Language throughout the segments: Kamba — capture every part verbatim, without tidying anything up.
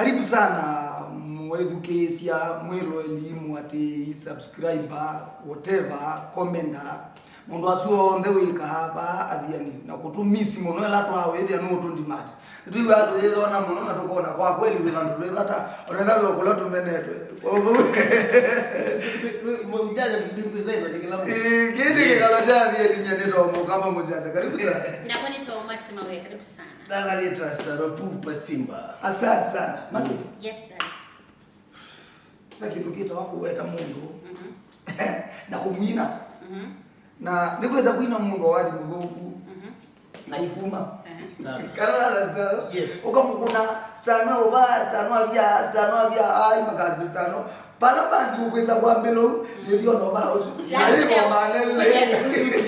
Karibu sana, mwĩthukĩĩsya, mwĩloeli, mũatĩĩi, subscriber, whatever, commenter. Maũndũ asu onthe wĩkaa vaa Athiani, na kũtũmisi mũno ĩla twawĩthĩa nũũtũndimati. Nĩtwĩw'aa tũyĩthona mũno na tũkona kwa kweli twĩ vandũ twĩ vata, ona ĩla ve o kũla tũmenetwe. Kwa ũvau, Mjanja, mjanja, mjanja, mjanja. Ĩĩ, kĩĩ nĩ kĩkalo kya Athiani, nyie nĩtawa Mũkamba Mũjanja. Karibu sana. Nakwa nĩtawa Masima we, karibu sana. Ndakalitwa Stano Pupa Simba. Asante sana. Masi. Yes, dad. Na kĩndũ kĩtawa kũweta mũndũ. Mhm. Na kũmwina. Mhm. Na nĩkwĩsa kwina mũndũ wathi mũthũku. Mhm. Na ifuma. Ehe. Sana. Kana na Stano. Yes. Ũkamũkũna Stano ũva, Stano avya, Stano avya, ai makazi Stano. Pala bandi ũkwĩsa kwambĩla ũu, nĩthiona ũva ũsu. Na hivyo maana ile.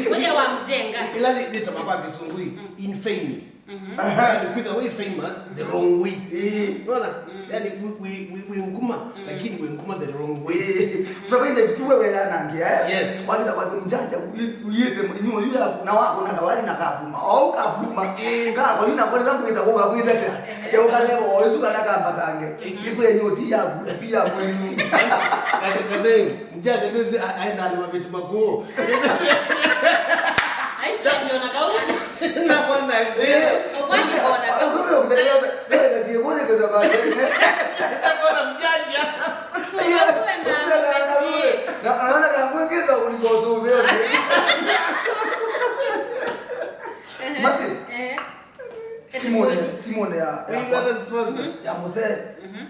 Kuja, kuja wa mjenga. Ila ni, ni tamapa kizungui, mm, in fame. Mhm. Aha. Yani, kwĩtha wĩ famous the wrong way. Ĩĩ. Unaona? Mm. Yani, wĩ, wĩ, wĩ, wĩ nguma, mm, lakini wĩ nguma the wrong way. Ĩĩ. Provided tu wewe yanangia, eh? Yes. Wakita kwa simu janja, uyi-, uyite mwenyu yu yaku, na wako na kawali na kafuma. Au kafuma. Ĩĩ. Kako yuna kwa sababu weza kwa kuitetea. Ehe. Ke ukalewa, wezu kana kambatange. Ĩĩ. Ikwe nyoti yaku, ti ya mwenyu. Kati kabe, mjanja nezi, a-, aenda ni mabitu makuu. Ai, tunajiona kauli. Na bwana, eh. Kwani kona kama? Kumbe umbeleza, ndio ndio kwanza kwa sababu. Nitakuwa mjanja. Hiyo, na, na, na, na, na kuongeza ulikozo wewe. Ehe. Masi. Ehe. Simone, Simone ya, ya, wewe kwa, sponsor ya mzee. Mhm.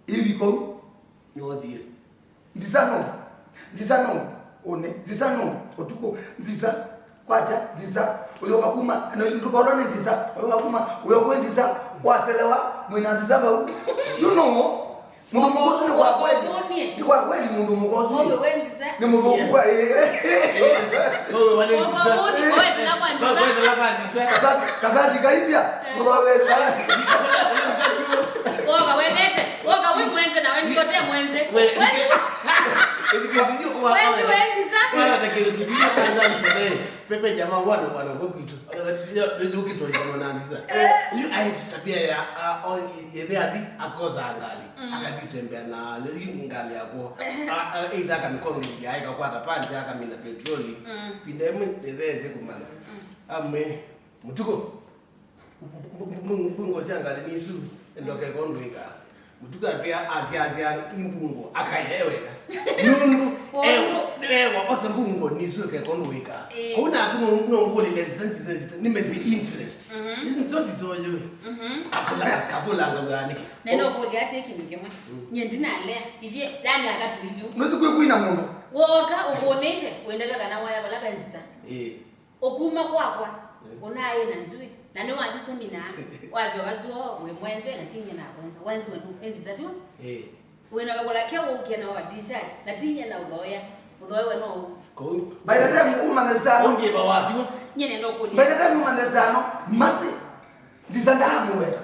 Hivi kwa nyozie. Nzisa no. Nzisa no. One. Nzisa no. Ũtukũ. Nzisa. Kwacha. Nzisa. Ũyoka kuma. No, ndũkorwo nĩ nzisa. Ũyoka kuma. Ũyoka nzisa. Waselewa. Mwĩna nzisa vau. You know. Mũndũ mũkosu nĩ kwa kweli. Nĩ kwa kweli mũndũ mũkosu. Ũyũ we nzisa. Nĩ mũthũku kwa, eh, eh. Ũyũ wale nzisa. Ũyũ wale nzisa. Kwa kweli nzisa. Kwa kweli nzisa. Kasati, kasati kaipya. Eh. Mũndũ wa wele. Woka welete. Woka we mwenze na we ndio te mwenze. We, wenzi. Wenzi, wenzi za. Wala takile kibiyo kanda mbele. Pepe jamaa wana bwana kwa kitu. Ndio kitu ya mwana nzisa. Eh. You are tabia ya, ah, oh, yethe athi akosa ngali. Mm. Akatembea na ngali yako. Eh. Ah, ah, either akamikongelia, akakwata panja, akamina petroli. Mm. Pinda imwe ndeveze kumana. Mm. Amwe, mutuko. Mbungo sya ngalĩ nĩ isu, ndoke kondũ ĩkaa. Mũtuku atwĩa asyaasya imbungo akayeweka. Nũndũ ewa, ewa osa mbungo nĩsu eke kondũ ĩkaa. Ĩĩ. Kũu naku no, no ngũlĩle nzisa, nzisa, nzisa, nĩmesi interest. Mhm. Isu nzoti zoyũĩ. Mhm. Akũla, akũlanga ũyanĩke. Na no kũlya atĩ kĩndũ kĩmwe. Mm. Nyie ndinalea. Ithyĩ, yani akatũilyũ. Nũsi kwĩ kwina mũndũ. Woka, ũkũnĩte, wendele kana waya vala ve nzisa. Ĩĩ. Ũkuma kwakwa, eh, ũnaĩ na nzw'ĩ, na nĩwathi semina, wasyoka syo wĩ mwenze, na tinyie nakwenza, wenzi wenu, enzi satu, eh, wĩna vakũla kya ũkĩa na wa t-shirt, na tinyie na ũthoea, ũthoewe no. Kũu. By the time umane stano. Ũmbie vawatiwa. Nyie nenda ũkũlya. By the time umane stano, masi. Nzisa ndaamũweta.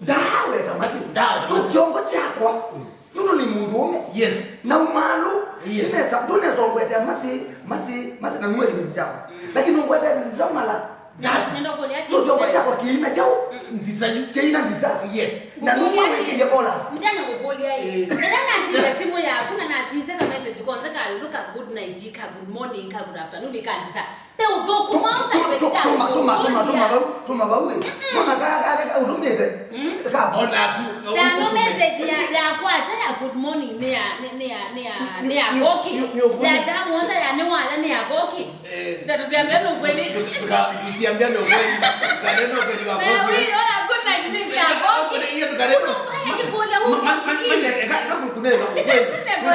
Ndaaweta masi. Ndaa-, so, kĩongo kyakwa, mm, nũndũ nĩ mũndũ ũme. Yes. Na ũmaalũ, yes, ndinesa, ndũnesa ũngwetea masi, masi, masi na nuwe kĩveti kyakwa. Mm. Lakini ũngwetea nzisa mala. That. Nenda ũkũlya. So, kĩongo kyakwa kĩina kyaũ? Mm. Nzisa yu. Kĩina nzisa. Yes. Na nũmwe wĩkĩie chorus. Mjana ngũkũlya ĩ. Eh. Ĩla nathile simũ yaku na nathise ka message konze ka, ka good night, ka good morning, ka good afternoon, ka nzisa. Pe ũthũku mwaũ ta kĩveti kya tũma, tũma, tũma, tũma vau, tũma vau ĩ. Mm-mm. Nona ka, ka, ka, ka ũtũmĩte. Mm. Ka. Onaku. Sano message ya, ya kwacha ya good morning nĩ ya, nĩ, nĩ ya, nĩ ya, nĩ ya koki. Nĩ, nĩ, nĩ, nĩ, ya saa mũonza ya nĩ waya nĩ ya koki. Eh. Nda tusiambia tu ukweli. Tuka, tusiambia ni ukweli. Tukanena ukweli wa koki. Wewe, oya, good night ni ya koki. Hiyo tukanena. Wewe, kikula huko. Ma, ma, ma, ma, eka, eka kunena ukweli. Ndio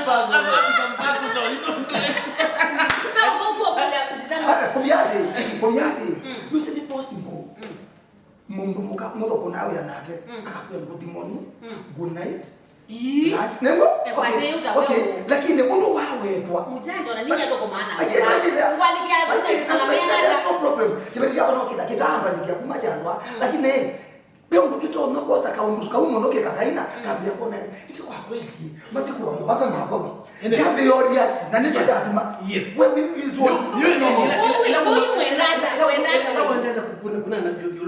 kwa sababu Kũvya ati, kũvya ati, mm, nũsĩ nĩ possible. Mm. Mũndũ mũka, mũthoko na wĩa nake, mm, akakwĩa good morning, mm, good night, ii, lunch. Nĩguo? Eh, okay, okay. Lakini ũndũ wawetwa. Mjanja, na nini yako kwa maana? Aje, aje, aje, no problem. Kĩveti kyako no kĩta, kĩtamba nĩkĩa kuma kyandwa, mm, lakini Ve ũndũ kĩtonya kwosa kaũndũ kau mũno kĩkakaina, mm, kambĩa kwona, ĩndĩ kwa kweli, masiku wa vata na vau. Ene. Kyambĩĩa react, na nĩkyo kyatuma. Yes. We, we, we, no, no, no, no. Ila, ila, ila, ila, ila, ila, ila, ila, ila, ila, ila, ila, ila, ila, ila, ila, ila, ila, ila, ila,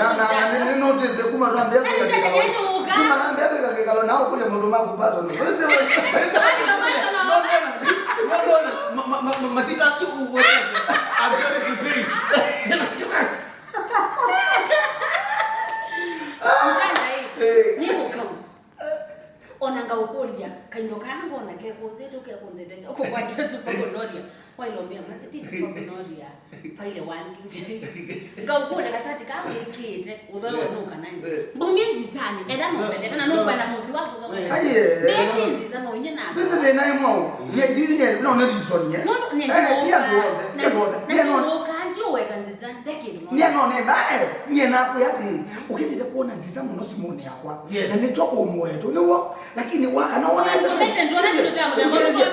Na, na, na, nĩ, nĩ notice kuma twambia kwĩka kĩkalo. Kuma nambia kwĩka kĩkalo, na ũkũlya maũndũ maku personal. Masita tu uwe. I'm sorry to say. Mjana hii. Eh. Nĩ mũkau. Ona ngaũkũlya, kaindo kaa ngona kekũnzĩte, ũkekũnzĩte, ũkũkwatĩwe super gonorrhea. Wailombea, masi ti super gonorrhea. Paile one, two, three. Ngaũkũlya kasati kaa wĩkĩte, ũthoe nũka na nzi. Mbumie nzizani, enda nũmbendete, na nũkwenda mũsi waku ũthoe. Aye. Ndĩti nziza no inye na. Ndĩsĩ thĩna ĩmwe. Nye, nye, nye, no, nĩ reason, nye. No, no, nĩ Eh, ti andũ onthe, ti andũ onthe. Na nĩ andũ onthe. Nĩ ũka, ndio weta nziza, ndekĩndũ no. Nye no nĩ, eh, nye nakwĩa atĩ, ũkĩtĩte kuona nziza mũno simũnĩ yakwa. Yes. Na nĩkyo ũmũetũ, nĩw'o? Lakini wakana wona Yes, ese ndio ndio ndio ndio ndio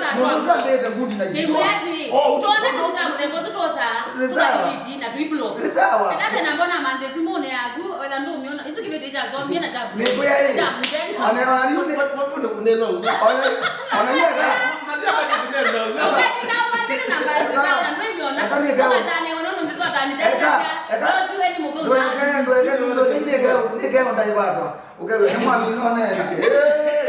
ndio good na Nĩngwĩa atĩ, oh, tuona ndio ndio ndio ndio tuosa. Nĩ sawa. Delete na tuiblock. Nĩ sawa. Enda na mbona manze simũnĩ yaku, wetha ndũmĩona. Isu kĩvĩtĩ kya zombie na kya Nĩngwĩa ĩ. Kya mjeni. Ona ona niũ nĩ Mbona unena ũguo? Ona ona niũ eka. Mazia bado kunena ũguo. Enda na wandĩke namba ya Eka. Ndũmĩona. Eka nĩ eka. Kama tane wano ndio tutani Eka. Eka. Ndio tuwe ni mgongo. Ndweke ndweke ndweke nĩkeo nĩkeo ndaivatwa. Ũkewĩte mwami nonena. Eh.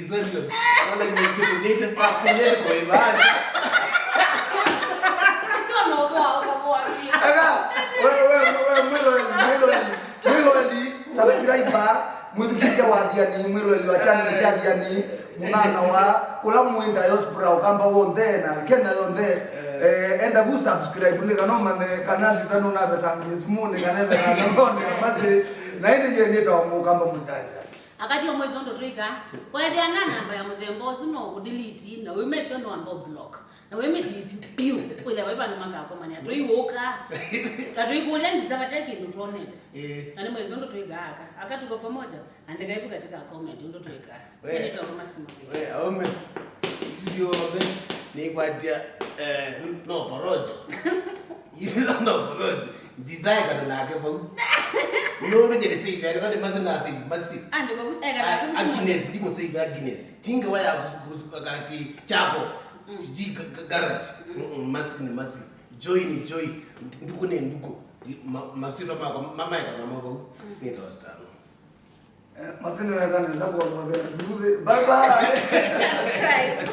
reception. Wala imekete nite pa kunyele kwa ibada. Sio no kwa kwa kwa. Aka, we, we, we, mwĩloeli, mwĩloeli, mwĩloeli, subscriber, mwĩthukĩĩsya wa Athiani, mwĩloeli wa channel kya Athiani, mũnana wa kũla mwĩ diaspora, Ũkamba w'onthe na Kenya yonthe. Eh, enda vu subscribe nĩ kana ũmanye kana sisa nũnavetangĩe simũnĩ kana evetangĩe none amasi. Na ĩndĩ nyie nĩtawa Mũkamba mũjanja. Akati o mwezi ondo twika. Kwethĩa na namba ya mũthemba ũsu no ũdelete na wĩmĩtyo no amba block. Na wĩmĩdelete piũ. Kwĩthĩa vai vandũ makakomania. Tũiũka. Na tũikũlya nzisa vate kĩndũ twonete. Eh. Na nĩ mwezi ondo twika aka. Aka tuko pamoja. Andĩka ivu katika comment ondo twika. We. Nĩ toro masima. We, aume. Isu syonthe nĩkwatia, eh, no porojo. Isu no porojo. Nzisae kana nake vau. Nũndũ nyene save yake, nĩ masi na save masi. Andĩka vu eka. Agnes, ndimo save Agnes. Tinge waya kusuka kati chako. Sijui ka- ka- garage. Mm, masi ni masi. Joy ni joy. Nduku ni nduku. Ma- Masito mako mamaeka na mavau. Nĩ tostano. Eh, masini weka nesa kuolovea nduthi. Bye bye. Subscribe.